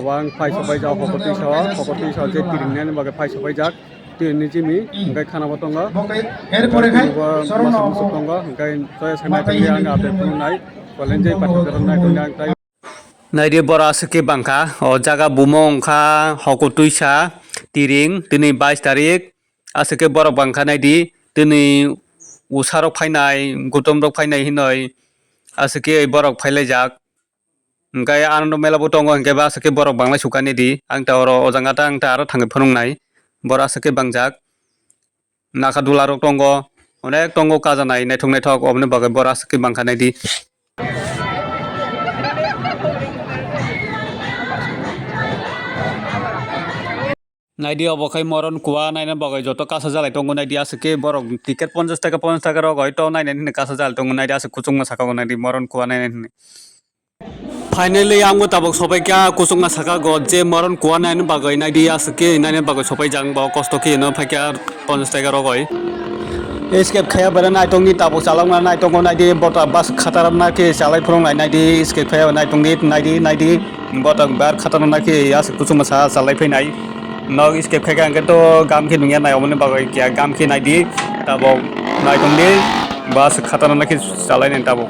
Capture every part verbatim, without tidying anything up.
Ang phai sopai jak, hokotwi sao, hokotwi sao je tiring nani bagwi phai sopai jak. Tiring ni jimi, hwnkhe khana bo tongo. Erpore khai, Bo chorno masa musa tongo, hwnkhe soya sanai tongwi ang update phunuknai. Kolenjai pathak jaran nai tongwi ang tai. Naidi boro aswk khe bangkha, o jaga bumo wngkha hokotwi sa, tiring, tini bais tarik, aswk khe borok bangkha naidi, tini usarok phainai, gutomrok phainai hinoi, aswk khe borok phailaijak. Hwnkhe Anando Mela bo tongo, hwnkhe ba aswk khe borok banglai sukha naidi. Ang ta oro o jaga ta ang ta aro thangwi phunuknai. Borok aswk khe bangjak. Nakha dula rok tongo. Onek tongo kajanai naithok naithok, oboni bagwi borok aswk khe bangkha naidi. Naidi obo khai moron kua naina bagwi joto kasa jalai tongo naidi aswk khe borok ticket ponchash taka ponchash taka rogwi to nainani hwnwi kasa jalai tongo naidi aswk kuchukma saka o naidi moron kua nainani hwnwi. Finally ang bo tabuk sopai kha kuchukma saka o je moron kua naina bagwi naidi aswk khe naina bagwi sopai jang bo kosto khe no phai kha ponchash taka rogwi. Escape khaya bera naitok ni tabuk chalokma naitok o naidi bota bus khataram na khe chalai phurung nai naidi escape khaya naitok ni naidi naidi. Botok bar khatorna khe aswk kuchukma sa chalai phainai. Nok escape khai khe ang khe to gam khe nungya nai, oboni bagwi kiya gam khe naidi. Tabok nai tongdi, bus khatorna khe chalai nai tabok.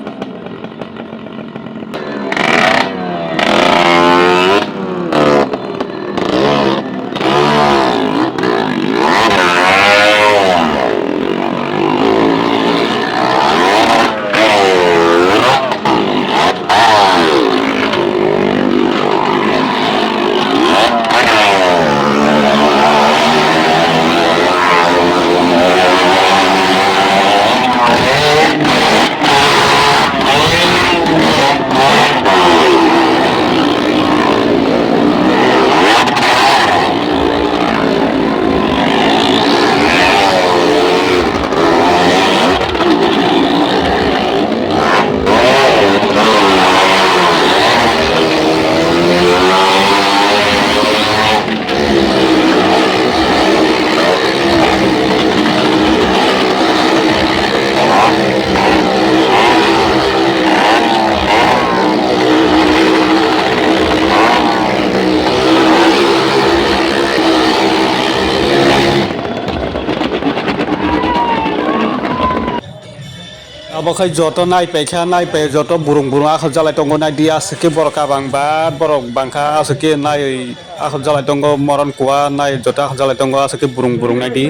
Abo khai joto nai paikha, nai pai joto burung burung akhol jalai tongo, nai di aswk khe borok kabang ba borok bangkha, aswk khe nai akhol jalai tongo, moron kua nai joto akhol jalai tongo, aswk khe burung burung nai di.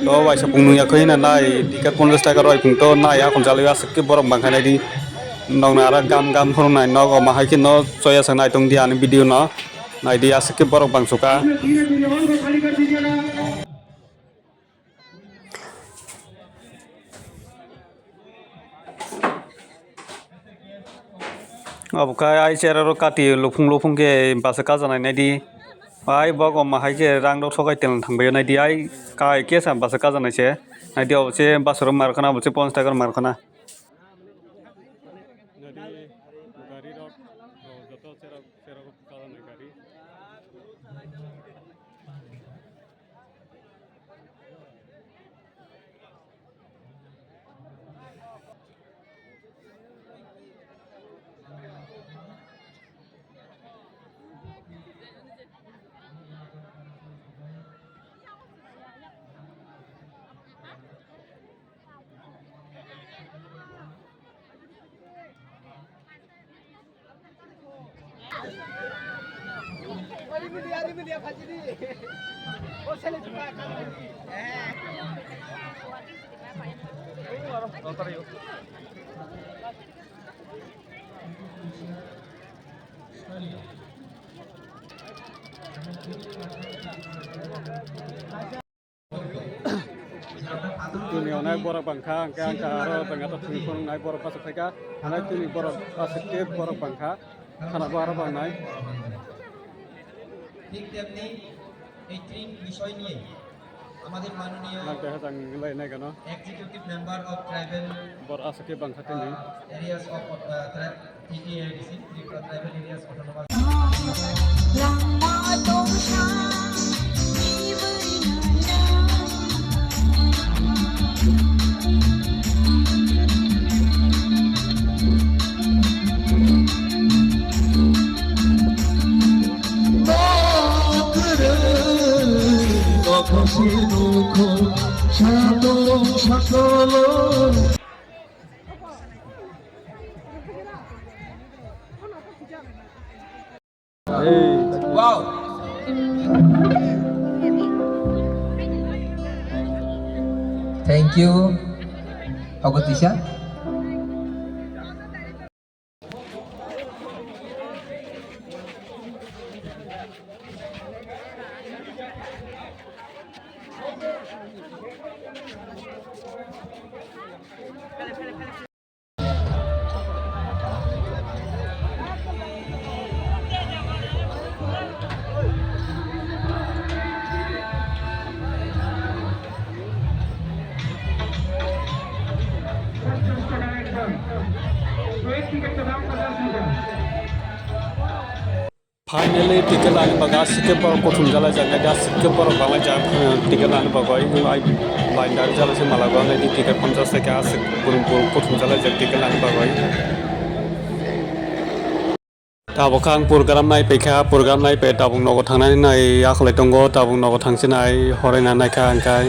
To waisa pung nungya khe hwnna nai ticket ponchash taka roi pung to nai akhol jalai aswk khe borok bangkha nai di. Nokno aro gam gam phuru nai nogo ma hai khe no choya sa nai tong di ani video no nai di aswk khe borok bang sukha. Obo khe ai chera rok kati lufung lufung khe basa kajanai nai di. Ai bok om hai khe rang rok sokai tel thang bai nai di. Ai kai khe sa basa kajanai se. Nai di obo se basa rok mar khana, obo se ponchash taka rok mar khana. Nai di gari rok, joto chera, chera rok kajanai gari. Tini onek borok bangkha, hwnkhe ang kha aro tongya to thwngwi phunuknai borok bachuk phaikha, onek tini borok bachuk khe borok bangkha, khana bo aro bangnai. ঠিক তেমনি এই ট্রিম বিষয় নিয়ে আমাদের মাননীয় Nang keha chang lai nai gano. Executive Member of Tribal Bor aswk khe bangkha tini. Areas of, uh, tri-, T T A A D C, Tripura Tribal Areas Autonomous. Wow. Thank you. Ogo tisa. Finally, ticket lani bagwi aswk khe borok kuthum jalaijak, aswk khe borok banglaijak, eh, ticket lani bagwi. Ai line dari jala se mala gwa nai di ticket phamjak se khe aswk borok, borok kuthum jalaijak ticket lani bagwi. Tabuk khe ang program nai paikha, program nai pai tabuk nogo thangnani nai akhwlai tongo, tabuk nogo thangsinai horaina naikha hwnkhai.